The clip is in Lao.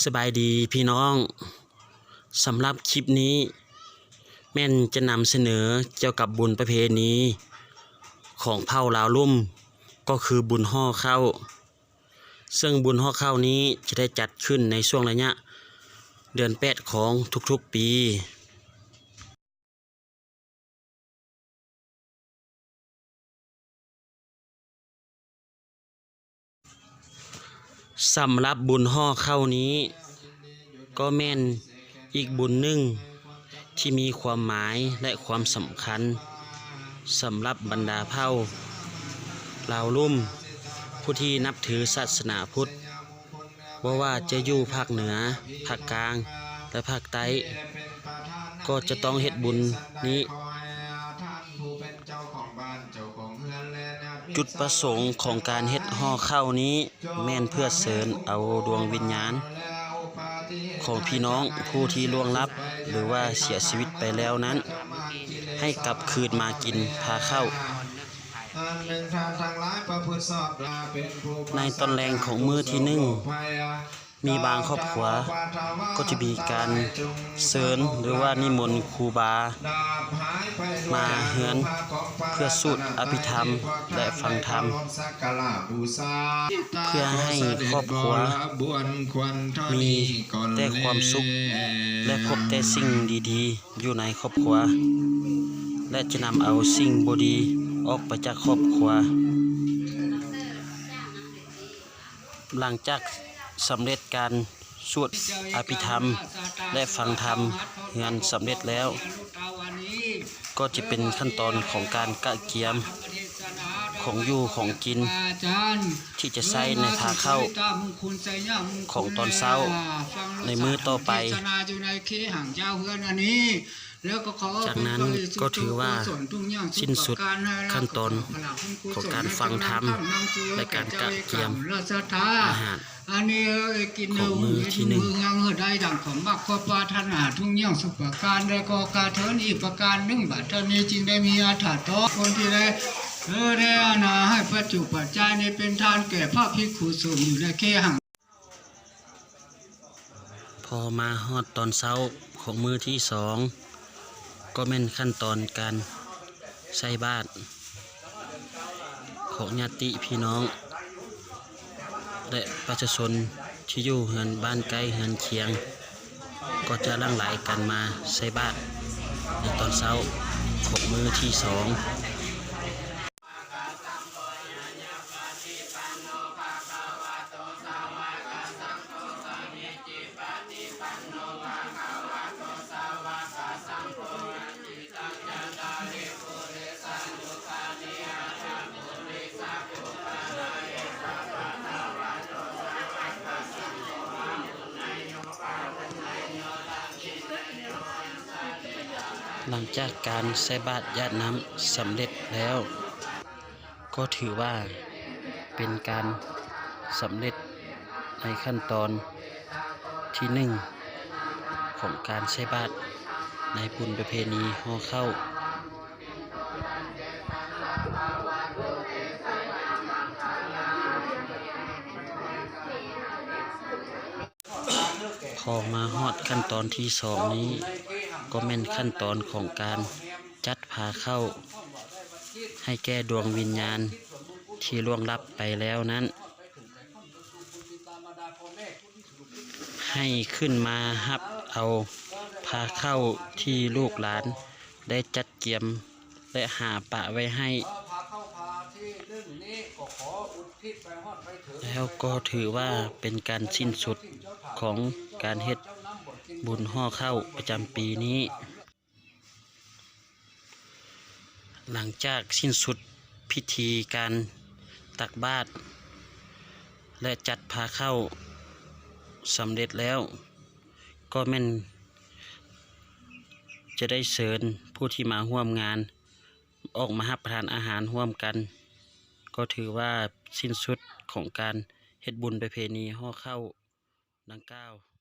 ສະບາຍດີພີ່ນ້ອງ, ສຳລັບຄລິບນີ້ແມ່ນຈະນຳສະເໜີກ່ຽວກັບບຸນປະເພນີຂອງເຜົ່າລາວລຸ່ມ ກໍຄືບຸນຫໍ່ເຂົ້າ. ເຊິ່ງບຸນຫໍ່ເຂົ້ານີ້ຈະໄດ້ຈັດຂຶ້ນໃນຊ່ວງໄລຍະເດືອນແປດຂອງທຸກໆປີ. ສຳລັບບຸນຫໍ່ເຂົ້ານີ້ ກໍແມ່ນອີກບຸນໜຶ່ງທີ່ມີຄວາມໝາຍ ແລະ ຄວາມສຳຄັນ ສຳລັບບັນດາເຜົ່າລາວລຸ່ມ ຜູ້ທີ່ນັບຖືສາສະໜາພຸດ. ບໍ່ວ່າຈະຢູ່ພາກເໜືອ, ພາກກາງ ແລະ ພາກໃຕ້ ກໍຈະຕ້ອງເຮັດບຸນນີ້. ຈຸດປະສົງຂອງການເຮັດຫໍ່ເຂົ້ານີ້ແມ່ນເພື່ອເຊີນເອົາດວງວິນຍານຂອງພີ່ນ້ອງຜູ້ທີ່ລ່ວງລັບ ຫຼືວ່າເສຍຊີວິດໄປແລ້ວນັ້ນ ໃຫ້ກັບຄືນມາກິນພາເຂົ້າ. ໃນຕອນແລງຂອງມື້ທີໜຶ່ງ ມີບາງຄອບຄົວກໍຈະມີການເຊີນ ຫຼືວ່ານິມົນຄູບາມາເຮືອນ ເພື່ອສູດອະພິທຳ ແລະ ຟັງທຳ ເພື່ອໃຫ້ຄອບຄົວມີແຕ່ຄວາມສຸກ ແລະ ພົບແຕ່ສິ່ງດີໆ ຢູ່ໃນຄອບຄົວ ແລະ ຈະນຳເອົາສິ່ງບໍ່ດີອອກໄປຈາກຄອບຄົວ. ຫຼັງຈາກສຳເລັດການສວດອະພິທຳ ແລະ ຟັງທຳເຮືອນສຳເລັດແລ້ວ, ກໍຈະເປັນຂັ້ນຕອນຂອງການກະກຽມຂອງຢູ່ຂອງກິນ ທີ່ຈະໃຊ້ໃນພາເຂົ້າຂອງຕອນເຊົ້າໃນມື້ຕໍ່ໄປ. ຈາກນັ້ນກໍຖືວ່າສິ້ນສຸດຂັ້ນຕອນຂອງການຟັງທຳ ແລະ ການກະກຽມອາຫານຂອງມື້ທີໜຶ່ງ. ໃຫ້ມີເຮືອນມີກິນເຮືອນມີຮຸ່ງເຮືອງໃຫ້ໄດ້ດັ່ງຄວາມມັກຄວາມປາດຖະໜາທຸກຢ່າງສຸກປະການ ແລະ ກໍການເທີນອີກປະການໜຶ່ງ. ບັດເທື່ອນີ້ຈຶ່ງໄດ້ມີອັດຖະຕໍ່ຄົນທີ່ໄດ້ ເອີ ໄດ້ອານາໃຫ້ປັດຈຸປັດໄຈນີ້ເປັນທານແກ່ພະພິກຂຸສົງຢູ່ໃນເຄຫັງ. ພໍມາຮອດຕອນເຊົ້າຂອງມື້ທີສອງ ກໍແມ່ນຂັ້ນຕອນການໃສ່ບາດຂອງຍາດຕິພີ່ນ້ອງ ແລະ ປະຊາຊົນທີ່ຢູ່ເຮືອນບ້ານໃກ້ເຮືອນຄຽງ ກໍຈະຫຼັ່ງໄຫຼກັນມາໃສ່ບາດໃນຕອນເຊົ້າຂອງມື້ທີສອງ. ຫຼັງຈາກການໃສ່ບາດຢາດນ້ຳສຳເລັດແລ້ວ ກໍຖືວ່າເປັນການສຳເລັດໃນຂັ້ນຕອນທີໜຶ່ງຂອງການໃສ່ບາດໃນບຸນປະເພນີຫໍ່ເຂົ້າ. ພໍມາຮອດຂັ້ນຕອນທີສອງນີ້ ກໍແມ່ນຂັ້ນຕອນຂອງການຈັດພາເຂົ້າໃຫ້ແກ່ດວງວິນຍານທີ່ລ່ວງລັບໄປແລ້ວນັ້ນ ໃຫ້ຂຶ້ນມາຮັບເອົາພາເຂົ້າທີ່ລູກຫຼານໄດ້ຈັດກຽມ ແລະ ຫາປະໄວ້ໃຫ້ ແລ້ວກໍຖືວ່າເປັນການສິ້ນສຸດຂອງການເຮັດບຸນຫໍ່ເຂົ້າປະຈຳປີນີ້. ຫຼັງຈາກສິ້ນສຸດພິທີການຕັກບາດ ແລະ ຈັດພາເຂົ້າສຳເລັດແລ້ວ ກໍແມ່ນຈະໄດ້ເຊີນຜູ້ທີ່ມາຮ່ວມງານ ອອກມາຮັບປະທານອາຫານຮ່ວມກັນ ກໍຖືວ່າສິ້ນສຸດຂອງການເຮັດບຸນປະເພນີຫໍ່ເຂົ້າດັ່ງກ່າວ.